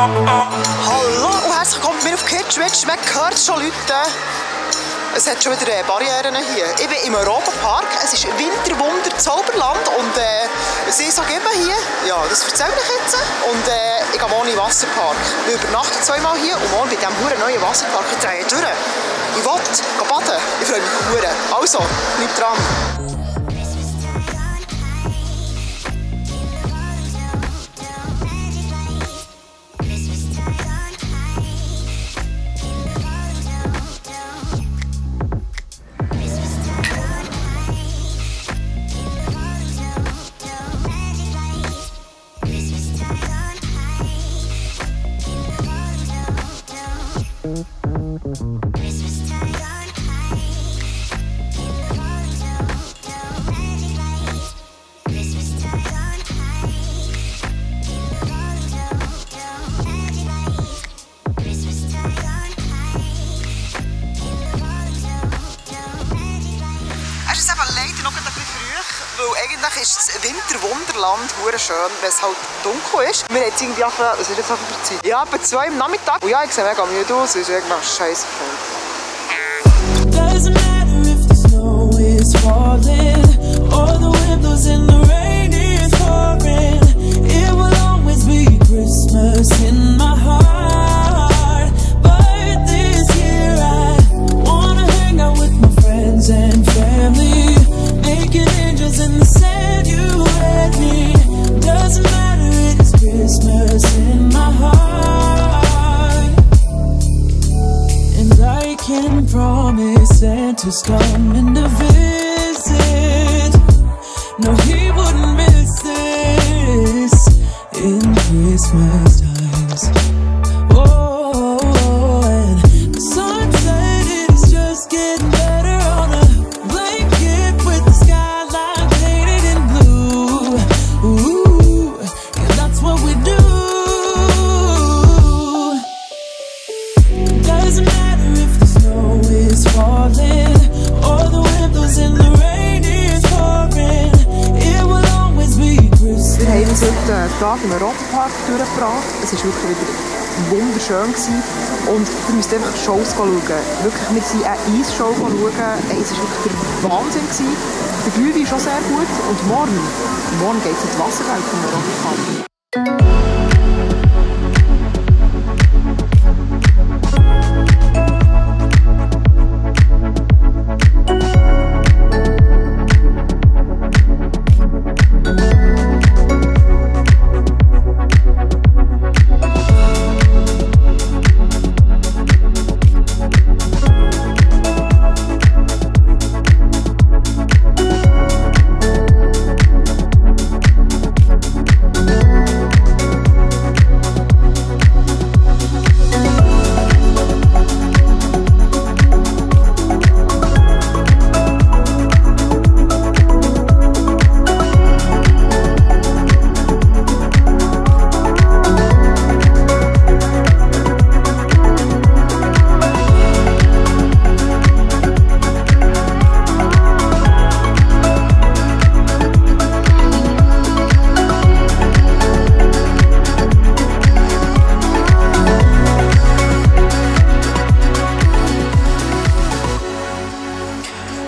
Hallo und herzlich willkommen bei mir auf Kitschwitsch. Man hört schon Leute. Es hat schon wieder Barrieren hier. Ich bin im Europapark. Es ist Winterwunder Zauberland und sie so geben hier. Ja, das erzähle ich jetzt. Und ich gehe morgen in den Wasserpark. Ich übernachte zweimal hier und morgen bei diesem neuen Wasserpark durch. Ich will baden. Ich freue mich hure. Also, bleib dran. Weil eigentlich ist das Winterwunderland hure schön, wenn es halt dunkel ist. Wir haben jetzt irgendwie was ist jetzt auf der Zeit? Ja, etwa 2 am Nachmittag. Und ja, ich sehe mega müde aus, es ist irgendwann scheiße kalt. Doesn't matter if the snow is falling or the wind blows and the rain is pouring. It will always be Christmas in my heart. But this year I wanna hang out with my friends and family. Making angels in the sand, you and me. Doesn't matter, it's Christmas in my heart. And I can promise Santa's coming to visit. No, he wouldn't miss this in Christmas times. Oh, and the sunset is just getting better on a blanket with the skyline painted in blue. Ooh, yeah, that's what we do. Doesn't matter if the snow is falling or the wind blows and the rain is pouring. It will always be Christmas. Wir haben uns heute einen Tag im Europapark durchgebracht. Es war wirklich wieder wunderschön gewesen. Und ihr müsst einfach Shows schauen. Wirklich, wir sind eine Eisshow schauen. Es war wirklich der Wahnsinn gewesen. Der Glühwein ist schon sehr gut. Und morgen geht es in die Wasserwelt vom Europapark.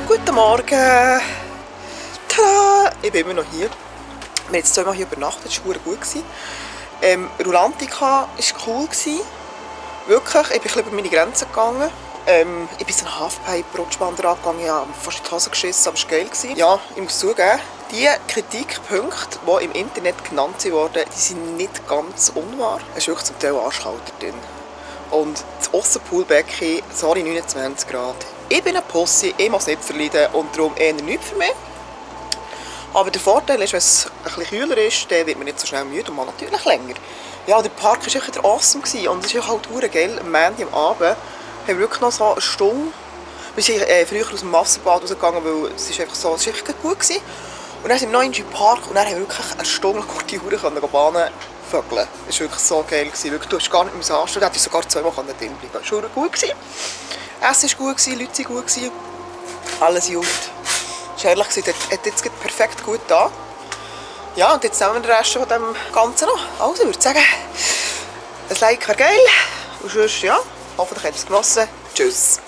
Guten Morgen! Tada! Ich bin immer noch hier. Wir haben jetzt zweimal hier übernachtet, das war gut. Rulantica war cool. Wirklich, ich bin ein bisschen über meine Grenzen gegangen. Ich bin so einen Halfpipe-Rutschband angegangen, ich habe fast in die Hose geschissen, aber es war geil. Ja, ich muss zugeben, die Kritikpunkte, die im Internet genannt wurden, die sind nicht ganz unwahr. Es ist wirklich zum Teil arschkalt drin. Und das Aussenpoolbecken, sorry, 29 Grad. Ich bin eine Pussy, ich muss nicht verleiden und darum eher nichts für mich. Aber der Vorteil ist, wenn es ein bisschen kühler ist, dann wird man nicht so schnell müde und man natürlich länger. Ja, der Park war wirklich awesome und es ist halt verdammt geil. Am Montag am Abend haben wir wirklich noch so eine Stunde. Wir sind früher aus dem Wasserbad rausgegangen, weil es ist einfach so, es war echt gut gewesen. Und dann sind wir noch in den Park und dann haben wir wirklich eine Stunde gute Uhr Bahnen vögeln. Das war wirklich so geil. Wirklich, du hast gar nicht mehr anstehen, du hättest sogar zweimal drin bleiben können. Das war gut. Essen war gut, die Leute waren gut. Alles gut. Es war ehrlich, es hat jetzt perfekt gut da. Ja, und jetzt nehmen wir den Rest von dem Ganzen noch. Also, ich würde sagen, Ein Like wäre geil. Und sonst, ja, hoffentlich habt ihr es genossen. Tschüss.